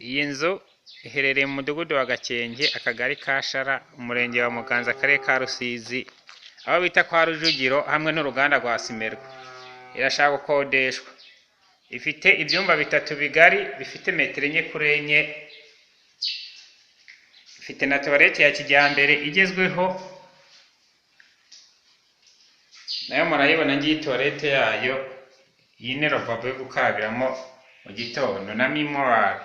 Iyi nzu iherereye mu mudugudu wa Gakenke, akagari ka Shara, umurenge wa Muganza, akarere ka Rusizi, aho bita kwa Rujugiro hamwe n'uruganda rwa Simerwa. Irashaka gukodeshwa. Ifite ibyumba bitatu bigari bifite metero 4 kuri 4, ifite na tuwarete ya kijyambere igezweho, nayo murayibona ngiyi tuwarete yayo. Iyi ni lavabo yo gukarabiramo mu gitondo na mimuwari.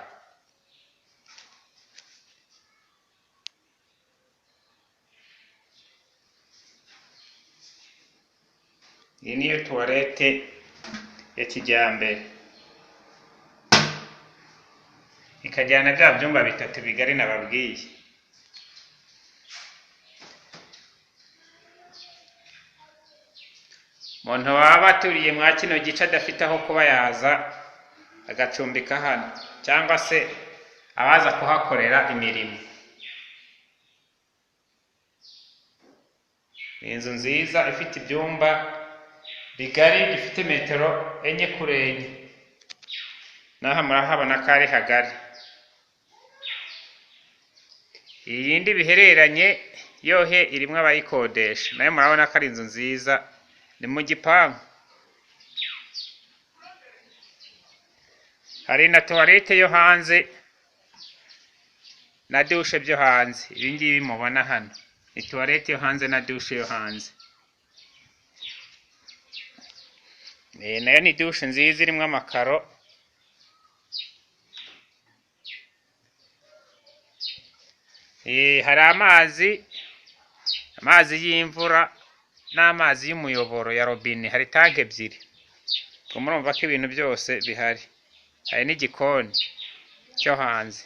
Iyi niyo tuwarete ya kijyambere, ikajyana bya byumba bitatu bigari nababwiye. Umuntu waba aturiye mwa kino gice adafite aho kuba yaza agacumbika hano, cyangwa se abaza kuhakorera imirimo. Ni inzu nziza ifite ibyumba bigari, ifite metero 4 kuri 4. N'aha murahabona ko ari hagari. Iyi yindi bihereranye yohe irimo abayikodesha, nayo murabona ko ari inzu nziza, ni mu gipangu. Hari na tuwarete yo hanze na dushe byo hanze. Ibi ngibi mubona hano ni tuwarete yo hanze na dushe yo hanze. Nayo ni dushe nziza irimo amakaro. Hari amazi y'imvura n'amazi y'umuyoboro ya robine. Hari tanke ebyiri. Ubwo murumva ko ibintu byose bihari. Hari n'igikoni cyo hanze.